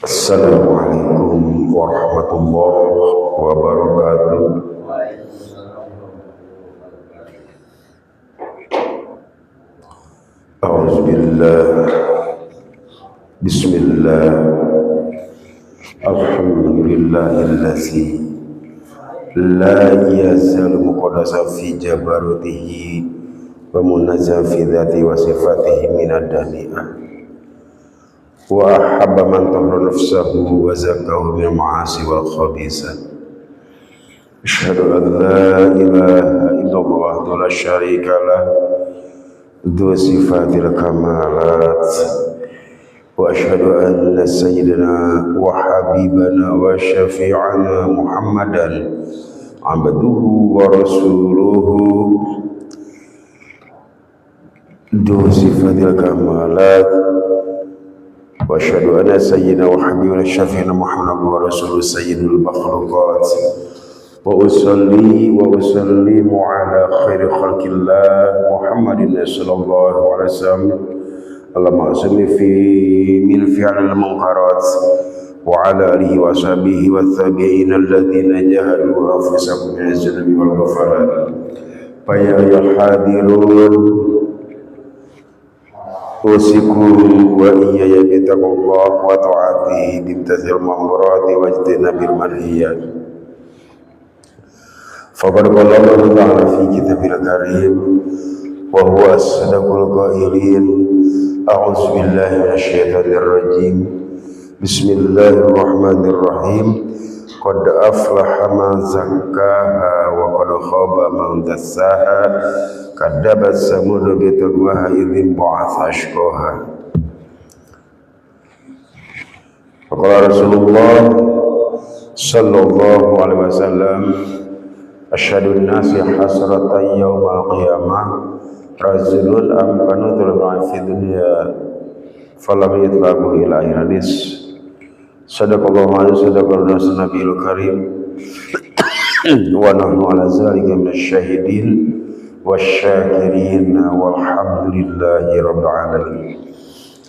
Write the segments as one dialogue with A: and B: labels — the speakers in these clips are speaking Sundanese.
A: Assalamualaikum warahmatullahi wabarakatuh. A'udzubillah. Bismillah. Alhamdulillahillazi la yazalu muqaddasa fi jabarutihi wa munazzaha fi dzati wa sifatihi minad dani'ah. Wa ahabba man tahara nafsahu wa zakahu min ma'asi wal khabisat. Asyhadu an la ilaha illallah wahdahu la syarika lah dzu sifatil kamalat. Wa asyhadu anna sayyidina wa habibana wa syafi'ana Muhammadan abduhu wa rasuluhu dzu sifatil kamalat. Wa asyhadu anna sayyidina wa habibana syafi'ana Muhammadan wa rasuluhu sayyidul makhluqat. Wa usalli wa usallimu ala khairi khalqillah Muhammadin sallallahu alaihi wasallam. Allahumma salli fi min fi'lil munkarat wa ala alihi wa sahbihi wa tabi'in alladziina jahadu anfusahum min az-zunubi wal ghafalat. Fa ya hadirun usikum wa iyaya bitaqullah wa ta'atihi bimtithal ma'murati wajtinabil manhiyat. Faqad qala Allahu ta'ala fi kitabil karim wa huwa asdaqul qailin. A'udzu billahi minasyaitonir rajim. Bismillahirrahmanirrahim. Qad aflaha man zakkaha wa qad khaba man dassaha. Kadzabat samud bi taqwaha idzin ba'atha ashqaha. Faqala Rasulullah sallallahu alaihi wasallam, asyhadu an-nasi hasratan yaumal qiyamah rajulun amkanu tulba fi dunya falam yatlabu ila akhir hadis. Sadaqallahu alaihi sadaqallahu nabiyul karim wa nahnu ala zalika minasyahidin wasyakirin walhamdulillahi rabbil alamin.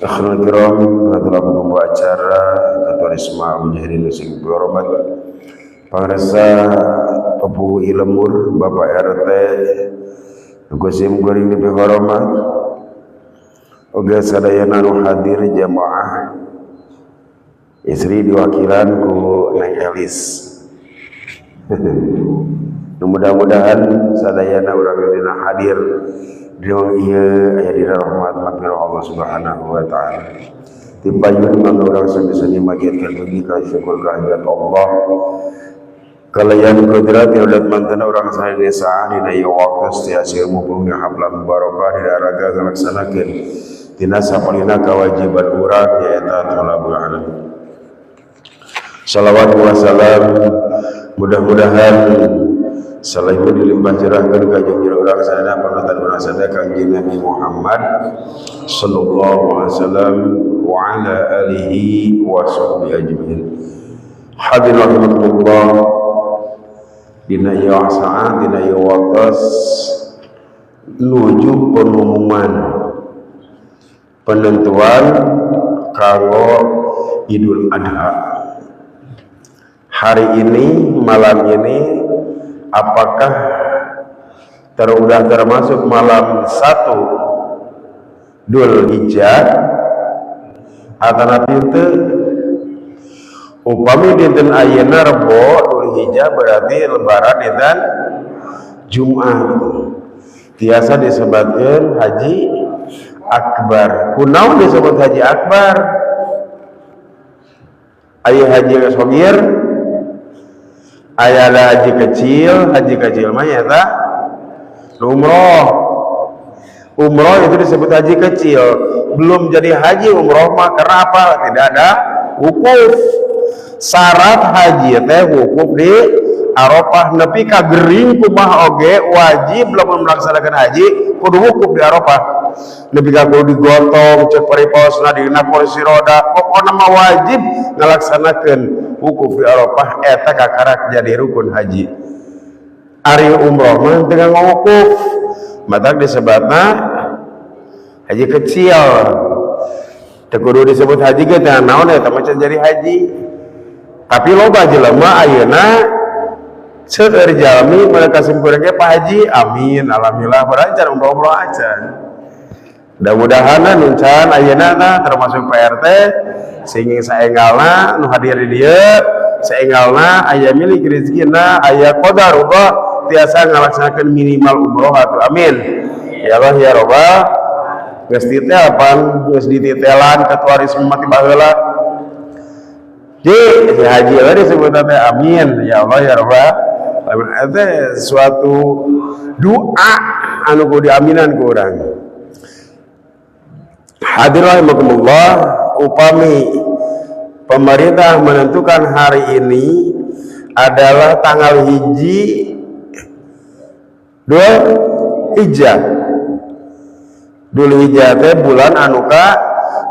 A: Akhirul kiram, telah pembawa acara Ketua Risma Mujahidin sing hormat, pangresa pepuhu ilemur Bapak RT Gusim goreng dipihormat, oge sadayana nu hadir jamaah istri diwakilan ku Neng Elis. Mudah-mudahan sadayana urang dina hadir di ruang ieu aya dina rahmat magfirah Allah Subhanahu wa taala. Tipayun mangga urang sami-sami magiatkeun dugi ka syukur ka hadirat Allah. Kalayan kudrat irodat mantena urang sadaya saha dina ieu waktu tiasa mumpung hablam barokah dina raga ngalaksanakeun tina sapalihna kewajiban urang nyaeta thalabul ilm. Salawat wa salam mudah-mudahan salaimu dilimpah curahkeun ka junjungan urang sadaya panutan urang sadaya Kangjeng Nabi Muhammad sallallahu alaihi wasallam wa ala alihi wa sahbihi ajmain. Hadirin rahimakumullah, dina ieu saat dina ieu waktos nuju pengumuman penentuan kanggo Idul Adha. Hari ini malam ini apakah terudah termasuk malam 1 Dzulhijjah atau nabi itu? Upami dinten ayeuna Rebo Dzulhijjah berarti lebaran dinten Jumat. Tiasa disebutkeun haji akbar. Kunaon disebut haji akbar? Aya haji shogir, aya haji kecil. Haji kecil mah nyaeta umroh. Umroh itu disebut haji kecil. Belum jadi haji umroh mah, karena apa? Tidak ada wukuf. Syarat haji teh wukuf di Arafah. Nepi ka gering kumaha oge wajib lamun melaksanakan haji kudu wukuf di Arafah. Nepi ka kudu digotong cek paripaosna dina kursi roda, pokona mah wajib ngalaksanakeun wukuf di Arafah, eta kakarak jadi rukun haji. Ari umroh mah teu ngawukuf, matak disebatna haji kecil. Teu kudu disebut haji ge teh naon eta mah jadi haji. Tapi loba jelema ayeuna seueur jalmi mereka simkuring ge Pak Haji, amin, alhamdulillah padahal can umroh-umroh acan. Mudah-mudahan nu can ayeuna tah termasuk PRT sing saenggalna nu hadir di dieu saenggalna aya milik rezekina aya qadarullah tiasa ngalaksanakeun minimal umroh atuh, amin ya Allah ya Rabbal. Geus ditelepon, geus dititelan ketua risma mati baheula ji si haji we disebut teh, amin ya Allah ya Rabbal alamin. Eta suatu doa anu kudu diaminan ku urang. Hadirin rahimakumullah, upami pemerintah menentukan hari ini adalah tanggal 1 Dzulhijjah. Dzulhijjah teh bulan anu ka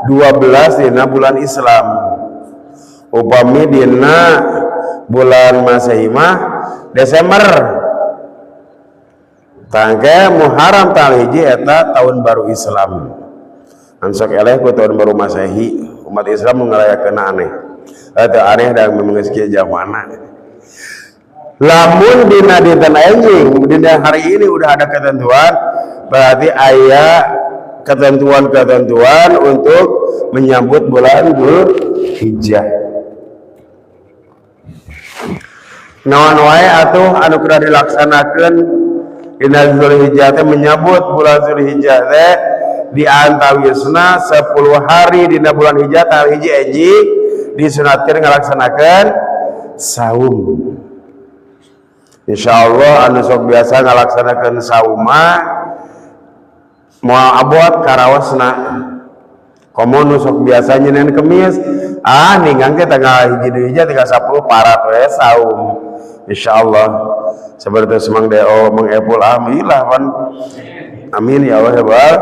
A: 12 dina bulan Islam. Upami dina bulan Masehi mah Desember. Tangke Muharram tanggal 1 eta tahun baru Islam. Anu sok eleh ku tahun baru Masehi, umat Islam ngarayakeun aneh. Eta aneh dan memang geus kieu zamana. Lamun dina dinten enjing, dina hari ini udah ada ketentuan, berarti aya ketentuan-ketentuan untuk menyambut bulan Dzulhijjah. Naon wae atuh anu kudu dilaksanakeun dina Dzulhijjah teh, menyambut bulan Dzulhijjah teh di antawisna 10 hari dina bulan Hijjah tanggal 1 enjing disunatkeun ngalaksanakeun saum. Insyaallah anu sok biasa ngalaksanakeun saum mah moal abot karawasna. Komo nu sok biasa nyenen kemis, ah ninggang ke tanggal 1 Dzulhijjah tinggal 10 parat we saum. Insyaallah seperti semang deo Mang Epul, alhamdulillah pan. Amin ya Allah ya Rabbal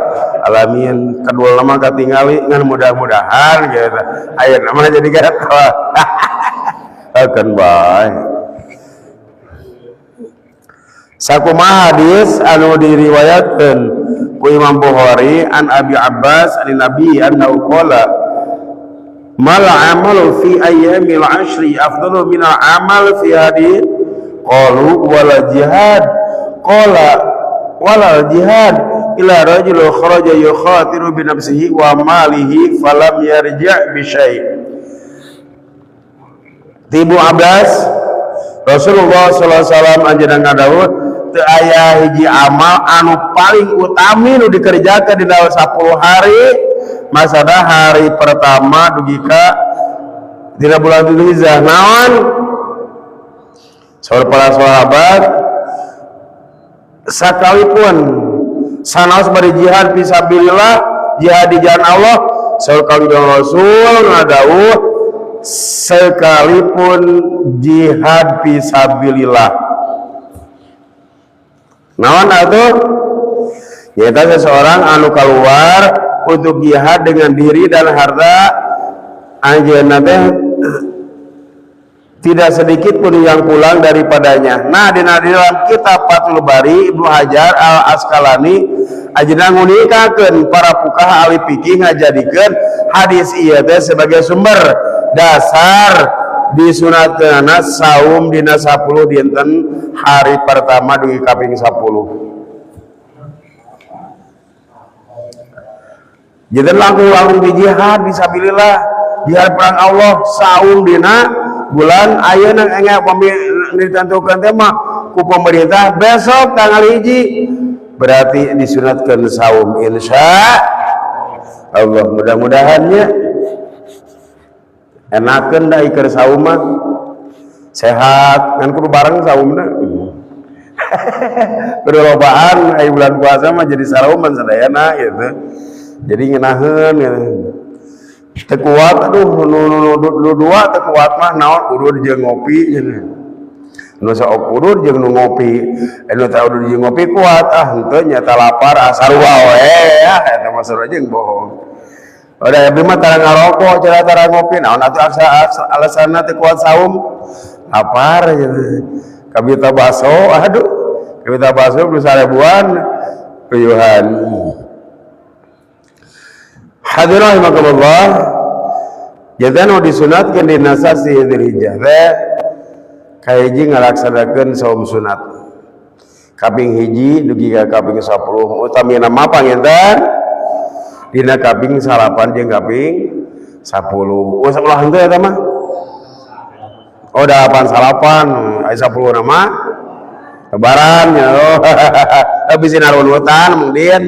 A: alamin. Kedua lama katingali ngan mudah-mudahan gitu. Ayeuna mah jadi gatal. Akan bae. Sakumaha hadis anu diriwayatkeun ku Imam Bukhari an Abi Abbas an Nabi annahu qala mal amalu fi ayyamil ashri afdalu min al amal fi hadis qalu wala jihad qala wala jihad ila rajul kharaja yukhatiru bi nafsihi wa malihi falam yarji' bi syai'. Tibu Abbas Rasulullah sallallahu alaihi wasallam anjeunna ngadawuh teu aya hiji amal anu paling utami nu dikerjakeun di dalam 10 hari masada hari pertama dugi ka dina bulan Dzulhijjah. Naon saur para sahabat, sakalipun sanaos bari jihad fisabilillah, jihad di jalan Allah, saur Kangjeng Rasul ngadawuh sekalipun jihad fisabilillah. Naon atuh? Nyata seseorang anu keluar untuk jihad dengan diri dan harta anjeunna teh tidak sedikit pun yang pulang daripadanya. Nah, di dalam kitab Fathul Bari Ibnu Hajar Al Asqalani anjeunna ngunikakeun para fuqaha ahli fikih ngajadikeun hadis ieu teh sebagai sumber dasar disunatkeunana saum dina 10 dinten hari pertama dugi kaping 10. Jadi langsung di jihad fisabilillah, jihad perang Allah, saum dina bulan ayeuna engge ditentukan teh mah ku pemerintah besok tanggal 1 berarti disunatkeun saum insya Allah. Mudah-mudahannya enakeun da iker saum mah sehat ngan kudu bareng saumna. Kudu lobaan aya bulan puasa mah jadi sarauman sadayana gitu. Jadi ngeunaheun gitu. Teu kuat aduh nu dua teu kuat mah naon udud jeung ngopi cenah. Nu saok udud jeung nu ngopi. Nu teu udud jeung ngopi kuat ah henteu nyata lapar ah sarua we ah eta mah sarua jeung bohong. Udah abdi mah tara ngarokok cenah tara ngopi naon atuh alasanna teu kuat saum lapar cenah. Kabita baso aduh kabita baso nu sarebuan puyuhan. Hadirin rahimakumullah. Jadi anu disunatkeun dina sasi Dzulhijjah teh kahiji ngalaksanakeun saum sunat. Kaping 1 dugi ka kaping 10, utamina mah panginten dina kaping 9 jeung kaping 10. Oh, 10 henteu eta mah. Oh, 8 salapan, aya 10 nama lebaran ya. Oh, bisi narunutan mungkin.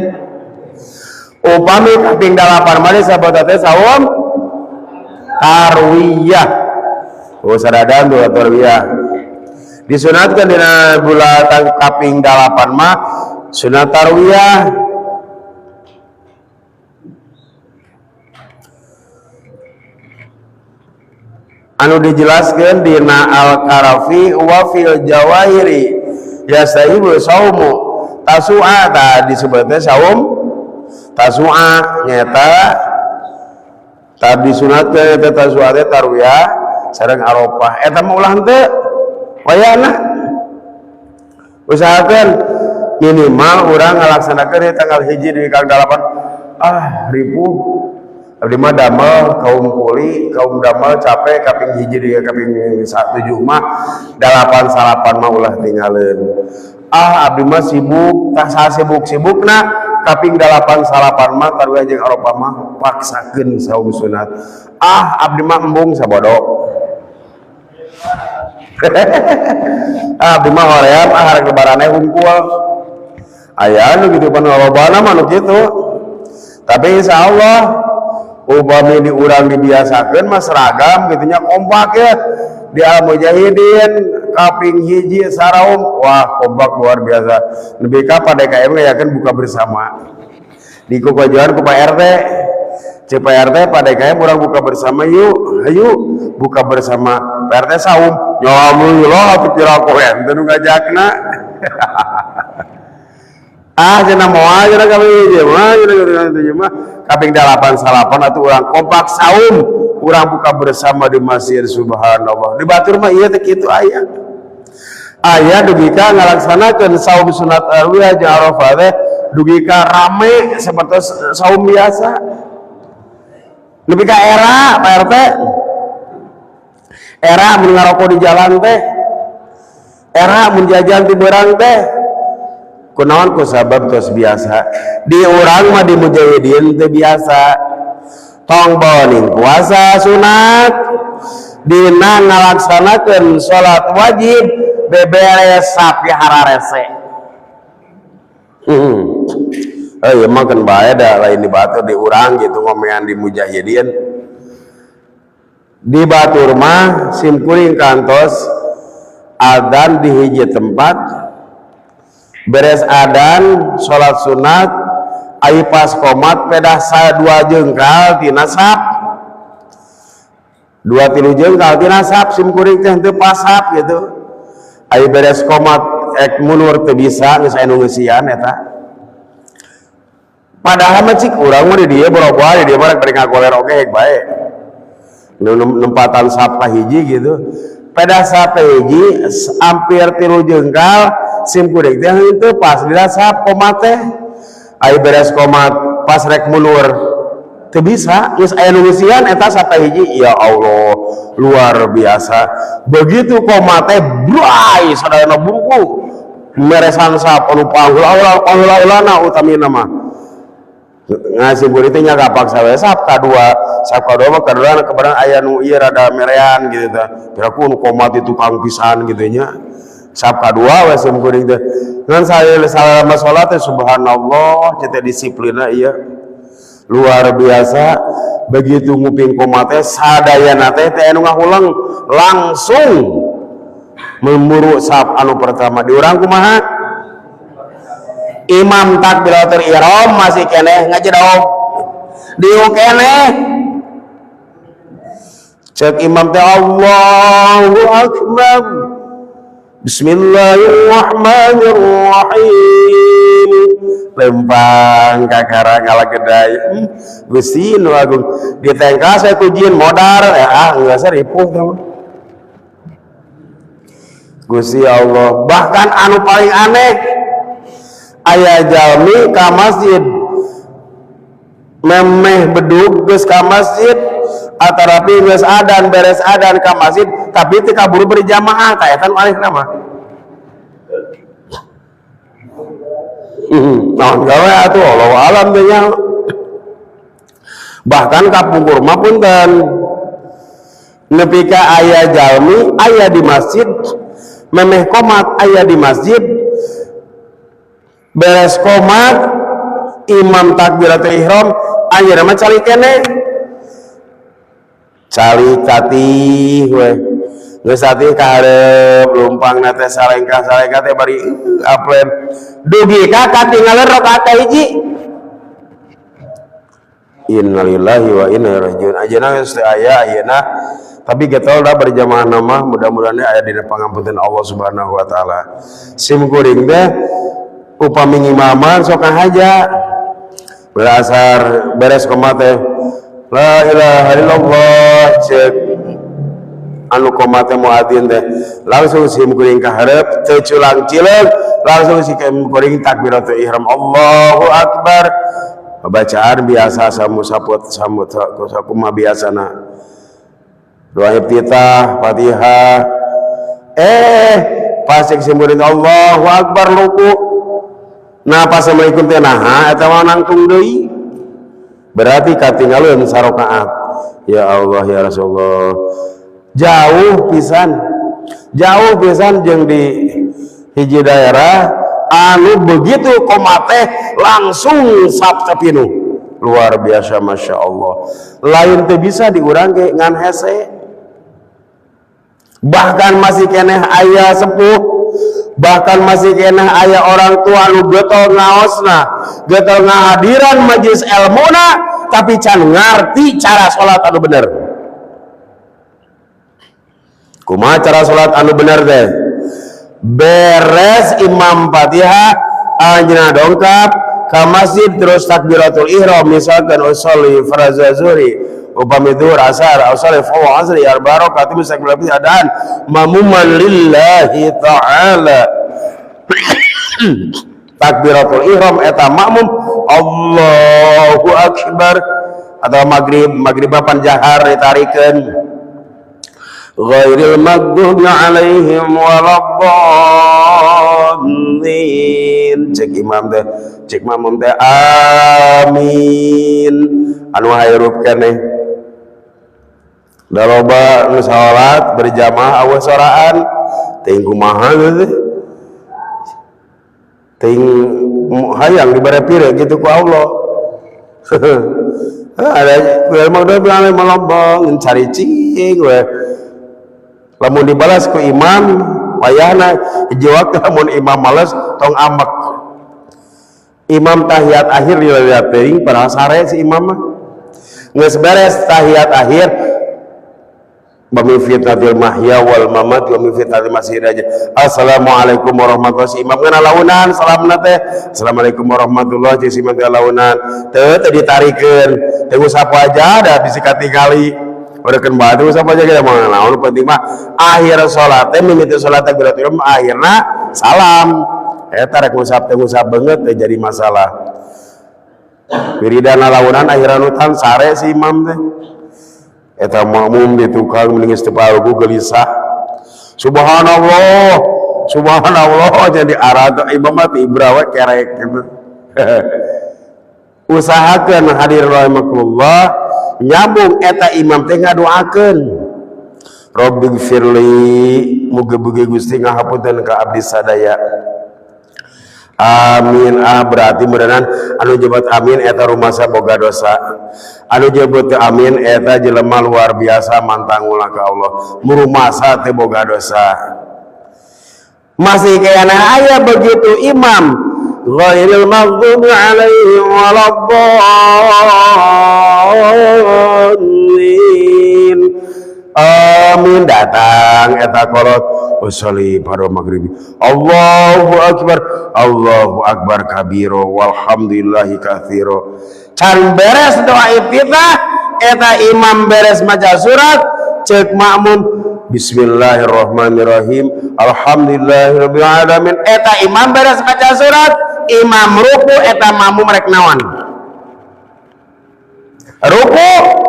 A: Upami kaping 8 mah disebut teh saum tarwiyah. Oh, sadadan tuh tarwiyah. Disunatkan dina bulan kaping 8 mah sunat tarwiyah. Anu dijelaskan dina Al-Karafi wa fil Jawahiri yastahibu saumu tasu'a, ta disebutnya saum tasu'a nyata tadi sunatkeun eta tasu'a teh tarwiyah sareng Arafah. Eta mah ulah henteu wayahna, usahakeun minimal urang ngalaksanakeun di tanggal 1 di kang 8. Ah, ripuh abdi mah damel kaum kuli, kaum damel capek kaping 1 di kaping 7 mah 8 salapan mah ulah tinggalin. Ah, abdi mah sibuk, tah sibuk-sibukna kaping 8 salapan mah tarwiyah jeung Arafah mah paksakeun saum sunat. Ah, abdi mah embung sabodo. Ah, abdi mah hoream, ah harek lebarane hungkul. Aya nu kitu pan lobana mah nu kitu. Tapi insyaallah upami di urang dibiasakeun mah seragam kitu nya, kompak ya. Di Al Mujahidin kaping 1 saraum, wah kompak luar biasa. Nepi ka Pak DKM ngayakeun buka bersama. Di kukajuan ku Pak RT. Cek Pak RT, Pak DKM urang buka bersama yuk. Ayo buka bersama. Pak RT saum. Ya alhamdulillah atuh pira koe ente nu ngajakna. Ah cenah moal cenah kami ieu mah cenah kitu mah. Kaping 8 salapan atuh urang kompak saum, urang buka bersama di masjid, subhanallah. Di batur mah ieu teh kitu aya. Aya dugi ka ngalaksanakeun saum sunat tarwiyah jeung Arafah teh dugi ka rame seperti saum biasa. Nepi ka era Pak RT. Era mun ngarokok di jalan teh. Era mun jajan di beurang teh. Kunaon ku sabab tos biasa. Di urang mah di mujahidin teh biasa. Tong boning puasa sunat, dina ngalaksanakeun salat wajib beberes sapi hararese. Eh, ieu mah keun bae da lain di batur, di urang gitu ngomean di mujahidin. Di batur mah simkuring kantos adzan di hiji tempat, beres adzan salat sunat, ai pas qomat pedah sa 2 jengkal tina sap, 2 3 jengkal tina sap simkuring teh teu pasap gitu. Ai beres qomat ek mundur teu bisa geus aya nu ngeusian eta. Padahal mah cik urang mah di dieu boro-boro di dieu mah rek bari ngagoler oge hek bae. Nu nempatan sap ka hiji gitu. Pedah sap hiji hampir 3 jengkal simkuring teh henteu pas dina sap qomat teh. Ai beres qomat pas rek mundur teu bisa geus aya nu ngeusian eta sap hiji. Ya Allah, luar biasa. Begitu qomat teh brai sadayana buru-buru meresan sap anu panghula-hulana utamina mah. Ngasih buri teh nya kapaksa we sap kadua, sap kadua mah kadua kebenaran aya nu ieu rada merean gitu tah. Piraku nu qomat di tukang pisan gitu nya. Sap kadua we sim kuring teh. Ngan salama salat teh subhanallah teh disiplinna ieu. Luar biasa. Begitu nguping qomat teh sadayana teh teh anu ngahuleng langsung memburu sap anu pertama. Di urang kumaha? Imam takbiratul ihram masih keneh ngajedog. Diuk keneh. Cek imam teh Allahu Akbar. Bismillahirrahmanirrahim. Lempang kakara ngalagedai. Gusti nu agung ditengkas saya kujin modar. Ah enggak seripuh teh mah. Gusti Allah. Bahkan anu paling aneh aya jalmi ka masjid Memeh bedug geus ka masjid atarapi geus adan, beres adan ka masjid, tapi teu kaburu berjamaah. Tah, eta nu aneh mah. Naon gawe atuh, Allahu alam teh nya. Bahkan kapungkur mah, punten, nepi ka aya jalmi aya di masjid, memeh komat aya di masjid, beres komat imam takbiratul ihram, anjeunna mah calik keneh, calik katih we, geus atih ka hareup, lumpangna teh salengkah salengkah teh bari aplen dugi ka katinggalan rakaat hiji. Innalillahi wa inna ilaihi rajiun. Ayeuna geus teu aya ayeuna, tapi getol da berjamaah nama. Mudah-mudahan aya dina pangampunten Allah Subhanahu wa taala. Sim kuring teh upami ngimaman sok haja berasar beres komat teh, la ilaha illallah, cek anu komat teh, muadzin teh, langsung sim kuring ka hareup, teu culang cileung, langsung si kuring takbiratul ihram, Allahu akbar, bacaan biasa, samu saput samut sakumaha biasana, doa iftitah, Fatihah. Pas cek sim kuring Allahu akbar, ruku. Nah, pas assalamualaikum teh, naha eta mah nangtung deui? Berarti katinggalkeun sarakaat. Ya Allah, ya Rasulullah, jauh pisan, jauh pisan. Jeung di hiji daerah anu begitu komat teh langsung sap pinuh, luar biasa, masya Allah. Lain teu bisa diurang ge, ngan hese. Bahkan masih keneh aya sepuh, bahkan masih keneh aya orang tua nu getol ngaosna, getol ngahadiran majelis ilmuna, tapi can ngarti cara salat anu bener. Kumaha cara salat anu bener teh? Beres imam Fatihah, anjeunna dongkap ka masjid, terus takbiratul ihram, misalkan usolli fardhu zuhri, upami zuhur, asar, usolli fardhu asri arba rakaat mustaqbil adaan mamuman lillahi ta'ala. Takbiratul ihram, eta makmum Allahu akbar. Atau maghrib, maghrib pan jahar, ditarikeun, ghairil maghdubi alaihim waladdallin, cek imam teh, cek makmum teh amin. Anu hayrup keneh da loba nu salat berjamaah awas soraan, teuing kumaha teh, teuing hayang dibere pire gitu ku Allah. Ada maghdubi alaihim waladdallin, cari cing we. Lamun dibalas ku imam wayahna hiji waktu, lamun imam males, tong ambek. Imam tahiyat akhir dilihat teuing, padahal sare si imam mah. Geus beres tahiyat akhir, wa min fitnatil mahya wal mamat wa min fitnatil masih dajjal, assalamualaikum warahmatullahi. Si imam ngana launan salamna teh, assalamualaikum warahmatullahi. Si imam teh launan teu, teu ditarikeun, teu usap aja da bisi katingali. Udah batu usap aja kita mau naon, penting mah akhir salat teh mimiti salat takbiratul ihram, akhirna salam. Eta rek ngusap teh ngusap banget teh jadi masalah. Wiridana launan, akhirna nutan sare si imam teh. Eta makmum di tukang mending geus teu gelisah, subhanallah, subhanallah, jadi arah imam mah ibrah we kerek gitu. Usahakeun, hadir rahimakumullah, nyambung eta imam teh ngadoakeun, Rabbighfirli, muga-muga Gusti ngahapunten ka abdi sadaya. Amin. Ah, berarti mudahan anu nyebut amin eta rumasa boga dosa, anu nyebut amin eta jelema luar biasa mantang ulah ka Allah, murumasa teh boga dosa. Masih kayaknya aya begitu imam ghairil maghdubi alaihim waladdallin, amin, datang eta kolot, usolli pada maghrib, Allahu akbar, Allahu akbar kabiro walhamdulillahi katsiro. Can beres doa iftitah, eta imam beres maca surat, cek makmum, bismillahirrahmanirrahim, alhamdulillahirabbil alamin. Eta imam beres maca surat, imam ruku, eta makmum rek naon? Ruku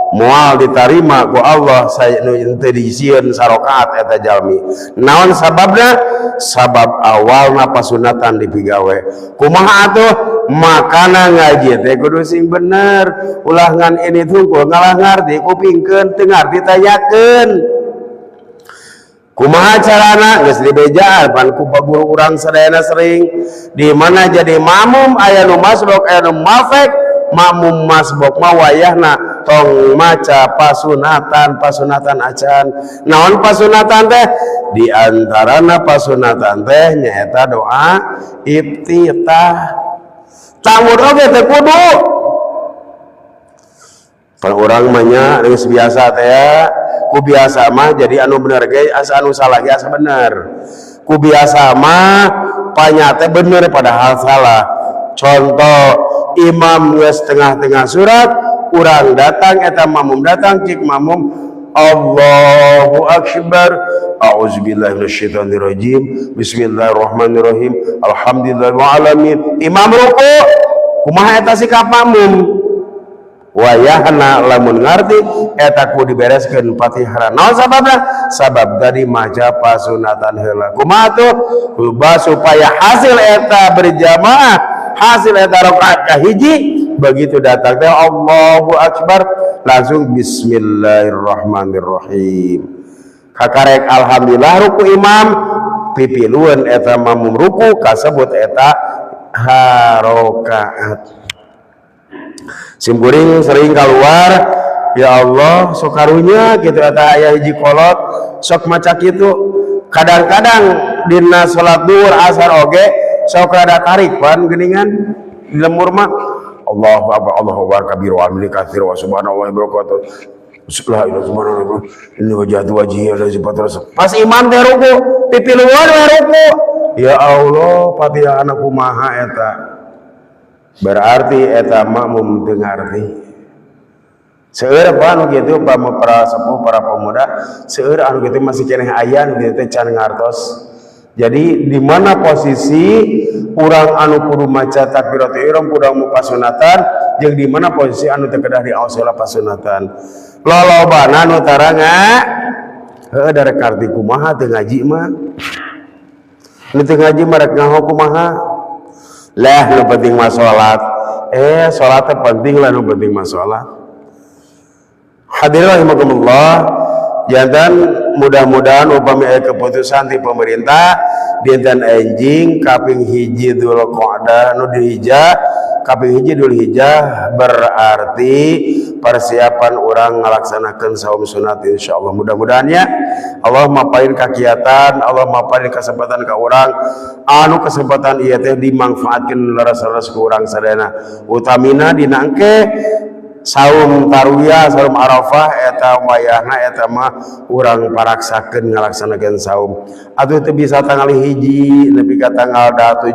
A: moal ditarima ku Allah, saya nu teu dijieun sarokaat eta jalmi. Naon sababna? Sabab awalna pasunatan dipigawe. Kumaha atuh? Makana ngaji teh kudu sing bener, ulah ngan ini tungkul, ngalah ngarti kupingkeun, teu ngarti tanyakeun. Kumaha carana? Geus dibejaan pan ku guru urang sadayana sering. Di mana jadi makmum aya nu masbuk, aya nu mafek. Makmum masbuk mah wayahna tong maca pasunatan, pasunatan acan. Naon pasunatan teh? Di antarana pasunatan teh nyaeta doa iftitah. Tanggur oge teh kudu. Kalau urang mah nya geus biasa teh ya, ku biasa mah jadi anu bener ge asa anu salah ge asa bener. Ku biasa mah panyate bener padahal salah. Contoh, imam geus tengah-tengah surat, urang datang, eta makmum datang, cik makmum Allahu akbar, a'udzubillahi minasyaitonirrajim, bismillahirrahmanirrahim, alhamdulillahirabbil alamin. Imam ruku, kumaha eta sikap makmum? Wayahna lamun ngarti eta ku dibereskeun Fatihah. Naon sababna? Sabab tadi maca pasunatan heula. Kumaha tuh? Supaya hasil eta berjamaah, hasil eta rakaat kahiji, begitu datang teh Allahu akbar langsung bismillahirrahmanirrahim. Kakarek alhamdulillah ruku imam, pipiluan eta makmum ruku, kasebut eta harokaat. Simkuring sering keluar, ya Allah, sok karunya gitu eta aya hiji kolot sok maca kitu. Kadang-kadang dina salat duhur, asar oge sok rada tarik pan geuningan di lembur mah. Allahu akbar, Allahu akbar kabir wa alhamdulillah katsir wa subhanallah wa barakatuh. La ilaha subhanallah inni wajjahtu wajhi ila sifat. Pas imam teh ruku, pipiluan we ruku. Ya Allah, Fatihah anak kumaha eta? Berarti eta makmum teu ngarti. Seueur apa anu kitu, para sepuh, para pemuda, seueur anu kitu masih keneh aya anu kitu teh can ngartos. Jadi di mana posisi urang anu kudu maca takbiratul ihram, kudu mau pasunatan, jeung di mana posisi anu teu kedah diaos heula pasunatan. Lolobana nu taranga heueuh darek ngarti kumaha teu ngaji mah. Nu teu ngaji mah rek ngaho kumaha? Lah, nu penting mah salat. Eh, salat teh penting lah, nu penting mah salat. Hadirin rahimakumullah, janten mudah-mudahan upami aya keputusan di pemerintah dinten enjing kaping 1 Dzulqa'dah nu Dzulhijjah, kaping 1 Dzulhijjah berarti persiapan urang ngalaksanakeun saum sunat, insyaallah. Mudah-mudahan ya Allah maparin kakiatan, Allah maparin kesempatan ka urang, anu kesempatan ieu teh dimanfaatkeun leres-leres ku urang sadayana, utamina dina engke saum tarwiyah, saum Arafah. Eta wayahna eta mah urang paraksakeun ngalaksanakeun saum. Atuh teu bisa tanggal 1 nepi ka tanggal 7,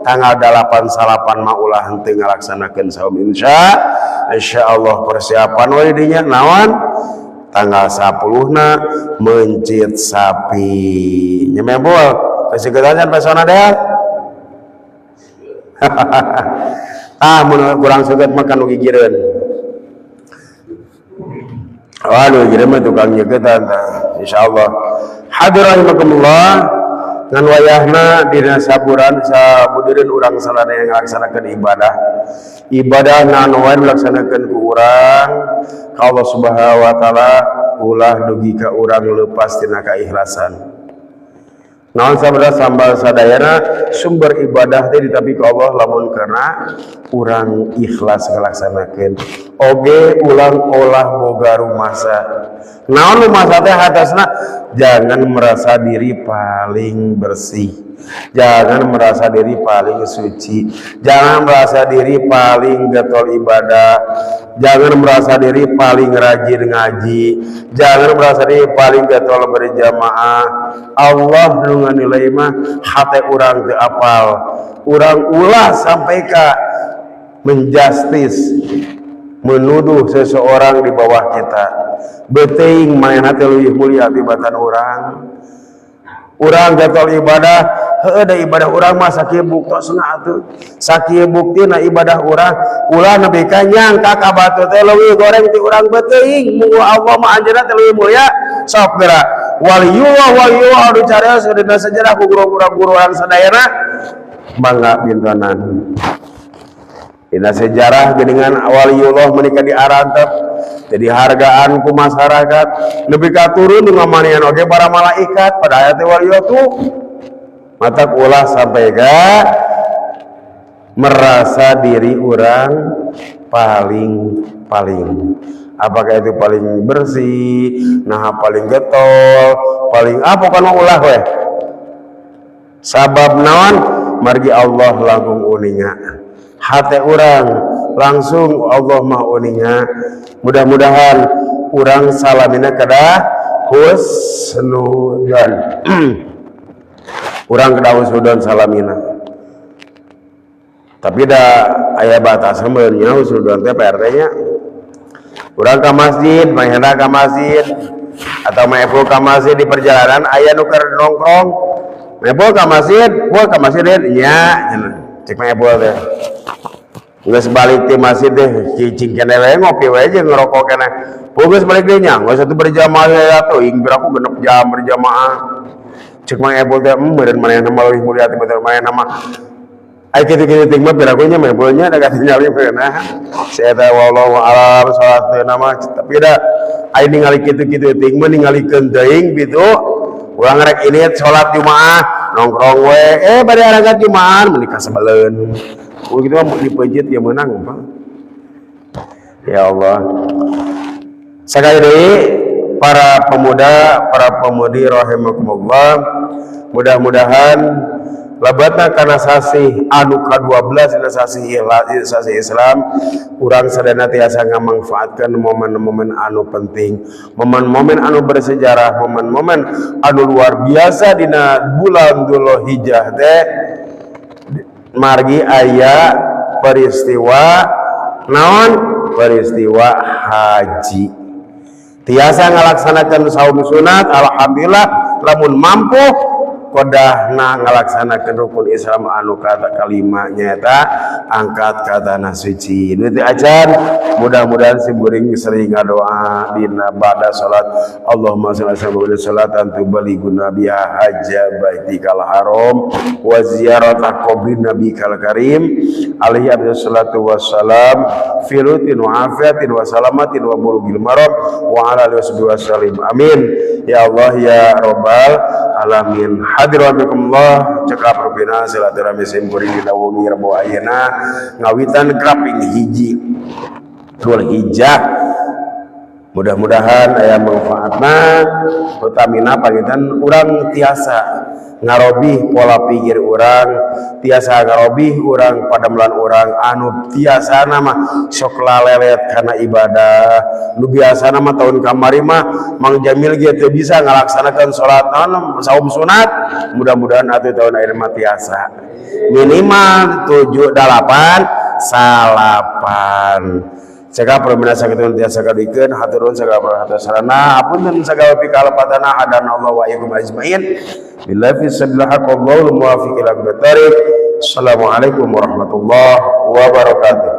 A: tanggal 8 salapan mah ulah henteu ngalaksanakeun saum. Insyaallah persiapan we dinya. Naon? Tanggal 10 na mencit sapi nyemebol kasih pesona deh. Ah, mun kurang seukeut mah kan nu gigireun. Waduh, jadi mah tukang nyeketan tah. Insyaallah. Hadirin rahimakumullah, ngan wayahna dina saburan sabudireun urang sadaya ngalaksanakeun ibadah. Ibadah anu wae dilaksanakeun ku urang ka Allah Subhanahu wa taala, ulah dugi ka urang lepas tina kaikhlasan. Naon sabda sambal sadayana sumber ibadah teh ditapi ku Allah lamun karena urang ikhlas ngalaksanakeun. Oge ulang olah boga rumasa. Naon rumasa teh hatasna? Jangan merasa diri paling bersih. Jangan merasa diri paling suci. Jangan merasa diri paling getol ibadah. Jangan merasa diri paling rajin ngaji. Jangan merasa diri paling getol berjamaah. Allah nu nganilai mah hate urang teu apal. Urang ulah sampai ka menjustis, menuduh seseorang di bawah kita. Beteuing manehna teh leuwih mulia tibatan urang. Urang getol ibadah. Heueuh, da ibadah urang mah sakieu buktosna atuh, sakieu buktina ibadah urang. Ulah nepi ka nyangka ka batur teh leuwih goreng ti urang, beuteung. Munggu Allah mah anjeunna teh leuwih mulia. Sok geura waliyullah, waliyullah anu carios dina sejarah ku guru-guru urang sadayana, mangga bintonan. Dina sejarah geuningan waliyullah menika diarantep, jadi hargaan ku masyarakat nepi ka turun ngamanian oge para malaikat pada ayat waliyullah tuh. Mata ulah sampai ka merasa diri orang paling paling, apakah itu paling bersih, nah paling getol, paling apa kan, ulah weh. Sabab naon? Margi Allah langkung uninga hati orang, langsung Allah mah uninga. Mudah-mudahan urang salamina kedah husnudon, urang kedah husnudon salamina, tapi da aya batasan nya husnudon teh, Pak RT nya. Urang ka masjid, Mang ka masjid atau Mang ka masjid, di perjalanan aya nu keur nongkrong. Mang ka masjid, gua ka masjid nya, cek Mang teh. Geus balik ti masjid deh, cicing keneh we, ngopi we jeung ngerokok keneh. Geus balik deui nya, geus satu berjamaah ya tuh, ing piraku 6 jam berjamaah. Cek Mang Ebol teh, meureun manehna mah leuwih mulia ti batur manehna mah. Ai kitu-kitu ting mah piraku nya Mang Ebol nya, da katingali meureunna. Si eta wallahu a'lam salat teh nama, tapi da ai ningali kitu-kitu ting mah ningalikeun teuing kitu. Urang rek ini salat Jumaah nongkrong we, bade arangkat Jumaah meuni kasebeleun. Oh gitu mah dipeuncit ya menang, Pak. Ya Allah. Sekali deui, para pemuda, para pemudi rahimakumullah, mudah-mudahan lebatna kana sasih anu ka-12 dina sasih sasih Islam, urang sadayana tiasa ngamangfaatkeun momen-momen anu penting, momen-momen anu bersejarah, momen-momen anu luar biasa dina bulan Dzulhijjah teh, margi aya peristiwa naon? Peristiwa haji. Tiasa ngalaksanakan saum sunat, alhamdulillah. Lamun mampu, kodahna ngalaksanakan rukun Islam anu kata kalima, nyaeta angkat ka tanah suci. Nu teu acan, mudah-mudahan si kuring sering ngadoa dina ba'da salat, Allahumma shalli ala salatan tubalighuna biha hajja baitikal haram wa ziyarata qabrin nabikal karim alaihi afdhalus salatu wassalam fi lutin wa afiatin wa salamatin wa bulugil maram wa ala alihi wasallim, amin ya Allah ya rabbal alamin. Hadirin rahimakumullah, cekap rupina silaturahmi sim kuring dina wengi Rebo ayeuna ngawitan kaping 1 Dzulhijjah. Mudah-mudahan aya manfaatna, utamina panginten urang tiasa ngarobih pola pikir urang, tiasa ngarobih urang padamelan urang anu tiasa mah sok lalelet karena ibadah. Nu biasana mah tahun kamari mah Mang Jamil ge teu bisa ngalaksanakeun salat naon, saum sunat, mudah-mudahan atuh tahun ayeuna mah tiasa minimal tujuh, dalapan, salapan. Cekap permina sakitu tiasa kadikeun, hatur nuhun sagala perhatian sarana, apunten sagala pikalepatana, hadana Allah wa iyyakum ajmain. Billahi fi sabilillah, haqqallahu muwaffiq ila. Assalamualaikum warahmatullahi wabarakatuh.